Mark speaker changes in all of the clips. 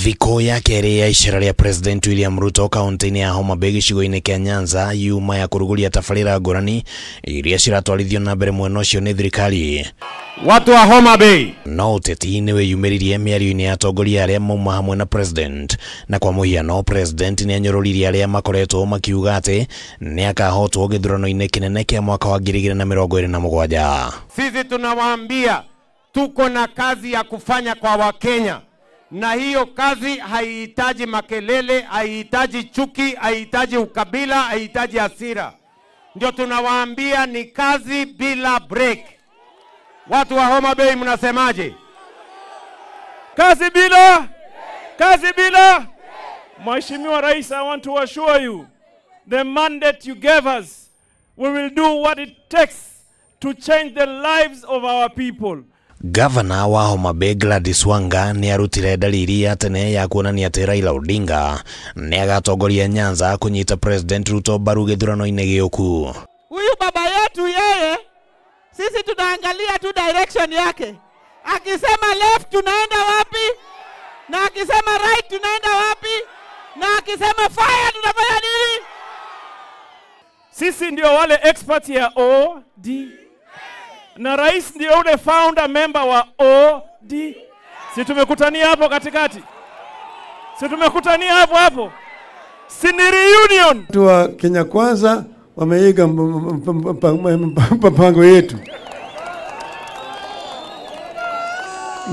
Speaker 1: Thikũ ya kerĩ ya icera rĩa President William Ruto kaunti-inĩ ya Homa Bay gĩcigo-inĩ kĩa Nyanza yuma ya kũrugũria tabarĩra ngũrani iria ciratwarithio na mbere mwena ũcio nĩ thirikari.
Speaker 2: Watu wa Homa Bay.
Speaker 1: No ũteti nĩ wĩyumĩririe mĩario-inĩ ya atongoria arĩa mauma hamwe na President, na kwa mũhiano President nĩ anyũrũririe arĩa makoretwo makiuga atĩ nĩ akahotwo gĩthurano-inĩ kĩnene kĩa mwaka wa 2027.
Speaker 2: Sisi tunawaambia tuko na kazi ya kufanya kwa Wakenya, na hiyo kazi haihitaji makelele, haihitaji chuki, haihitaji ukabila, haihitaji hasira. Ndio tunawaambia ni kazi bila break. Watu wa Homa Bay mnasemaje?
Speaker 3: Kazi bila, kazi bila. Mheshimiwa Rais, I want to assure you, the mandate you gave us, we will do what it takes to change the lives of our people.
Speaker 1: Gavana wa Homa Bay Gladys Wanga nĩ arutire dalili ya tene ya kuonania atĩ Raila Odinga nĩ agatongoria Nyanza kũnyita President Ruto mbaru gĩthurano-inĩ gĩũku.
Speaker 4: Huyu baba yetu yeye, sisi tunaangalia tu direction yake. Akisema left tunaenda wapi? Na akisema right tunaenda wapi? Na akisema fire tunafanya nini?
Speaker 3: Sisi ndio wale experts ya OD. Na rais ndio ule founder member wa OD. Si tumekutania hapo katikati? Si tumekutania hapo hapo? Si ni reunion?
Speaker 5: Watu wa Kenya Kwanza wameiga mpango yetu.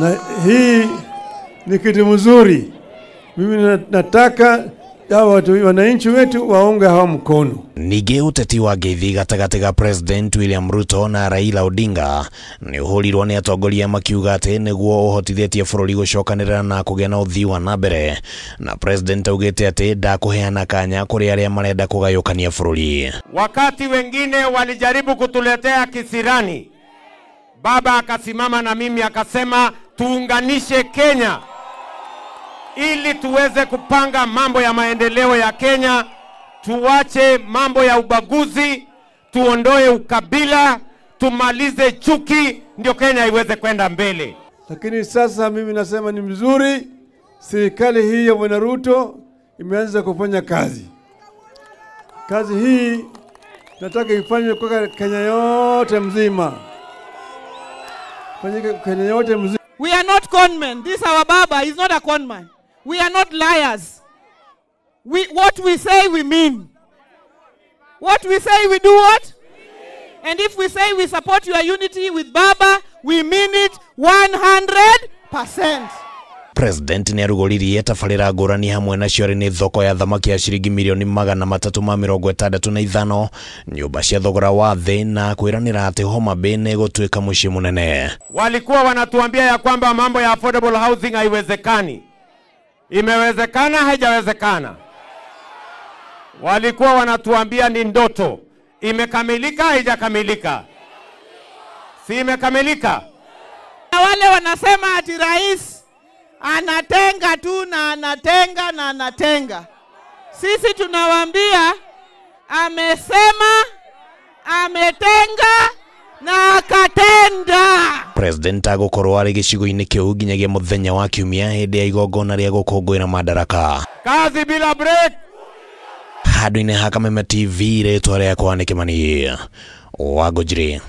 Speaker 5: Na hii ni kitu mzuri. Mimi nataka watu wananchi wetu waunge hawa mkono.
Speaker 1: Ningĩ ũteti wa ngeithi gatagatĩ ga President William Ruto na Raila Odinga nĩ ũhũrirwo nĩ atongoria makiuga atĩ nĩguo ũhotithĩtie bũrũri gũcokanĩrĩra na kũgĩa na ũthii wa na mbere, na President augĩte atĩ ndakũheana kanya kũrĩ arĩa marenda kũgayũkania bũrũri.
Speaker 2: Wakati wengine walijaribu kutuletea kisirani, baba akasimama na mimi akasema tuunganishe Kenya ili tuweze kupanga mambo ya maendeleo ya Kenya, tuache mambo ya ubaguzi, tuondoe ukabila, tumalize chuki, ndio Kenya iweze kwenda mbele.
Speaker 5: Lakini sasa mimi nasema ni mzuri, serikali hii ya Bwana Ruto imeanza kufanya kazi. Kazi hii nataka ifanywe kwa Kenya yote mzima. Fanyike Kenya yote mzima.
Speaker 4: We are not con men. This our baba is not a con man. We are not liars. What we say we mean. What we say we do what? And if we say we support your unity with Baba, we mean it 100%.
Speaker 1: President nĩ arugũririe tabarĩra ngũrani hamwe nacio arĩ nĩ thoko ya thamaki ya ciringi milioni 365, nyũmba cia thogora wa thĩ, na kwĩranĩra atĩ Homa Bay nĩ ĩgũtuĩka mũciĩ mũnene.
Speaker 2: Walikuwa wanatuambia ya kwamba mambo ya affordable housing haiwezekani. Imewezekana, haijawezekana? Walikuwa wanatuambia ni ndoto. Imekamilika, haijakamilika? Si imekamilika?
Speaker 4: Na wale wanasema ati rais anatenga tu na anatenga na anatenga. Sisi tunawaambia amesema, ametenga na akatenda.
Speaker 1: President agũkorwo arĩ gĩcigo-inĩ kĩu nginyagia mũthenya wa kiumia hĩndĩ ya igongona rĩa gũkũngũĩra madaraka.
Speaker 2: Kazi bila break.
Speaker 1: Handũ-inĩ ha Kameme TV, rĩtwa rĩakwa nĩ Kĩmani Wangũnjiri.